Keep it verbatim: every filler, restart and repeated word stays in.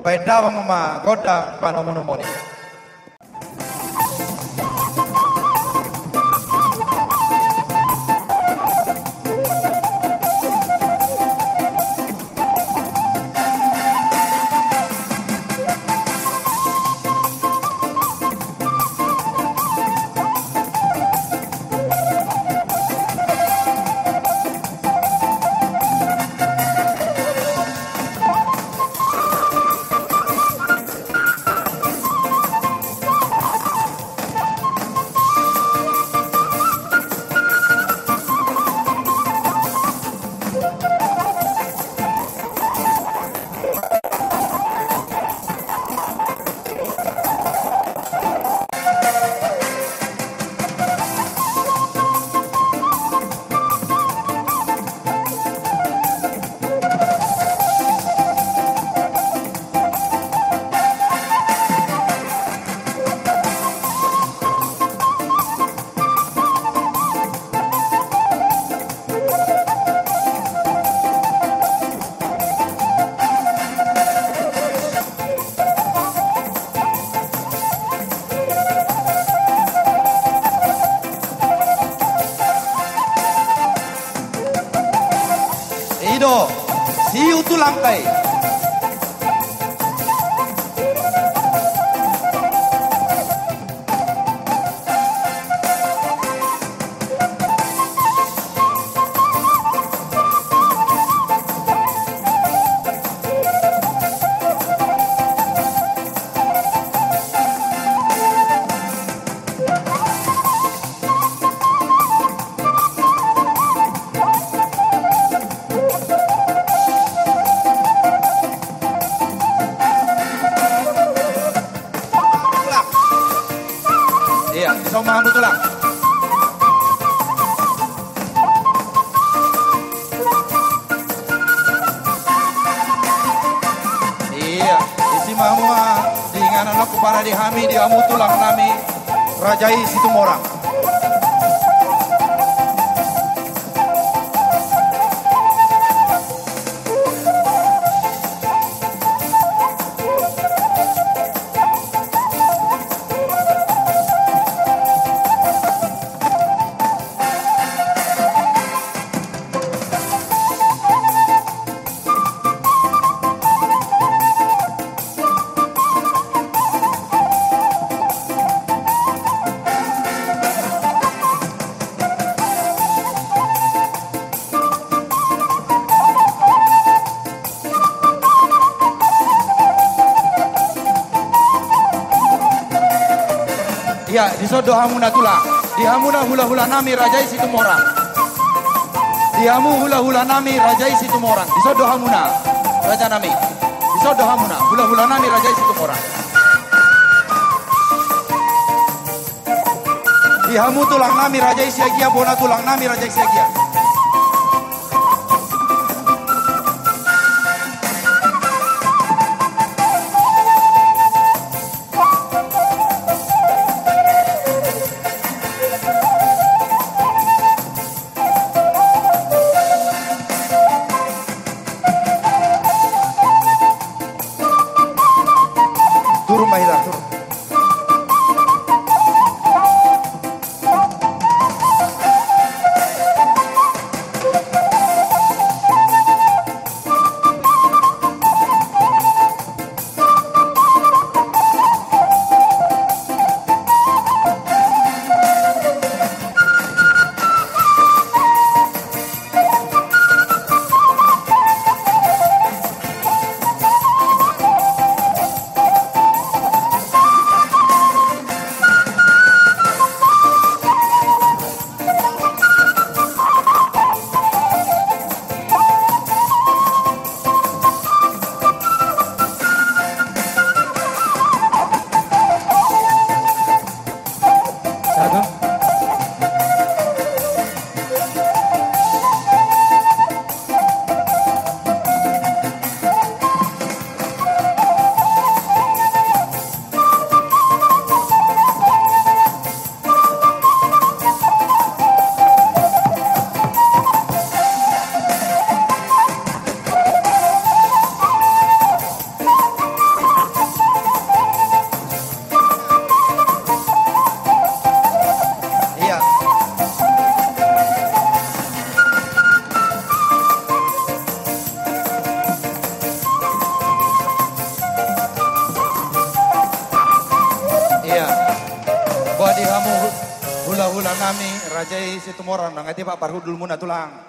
Baen damang ma gondang panomunomu i. I do, siu tulang kai. Tulang. Ia, dison ma hamu tulang. Ia, disi ma hamu, ah, di inganan on huparade hami di hamu tulang nami raja i Situmorang. Ia, dison do hamuna tulang. Di hamuna hulahula nami raja i Situmorang. Di hamu hulahula nami raja i Situmorang. Dison do hamuna, raja nami. Dison do hamuna hulahula nami raja i Situmorang. Di hamu tulang nami raja i Siagian, bona tulang nami raja i Siagian. Turun ma hita, turun. Tulang nami, raja i Situmorang, nang ate parhundulmuna tulang.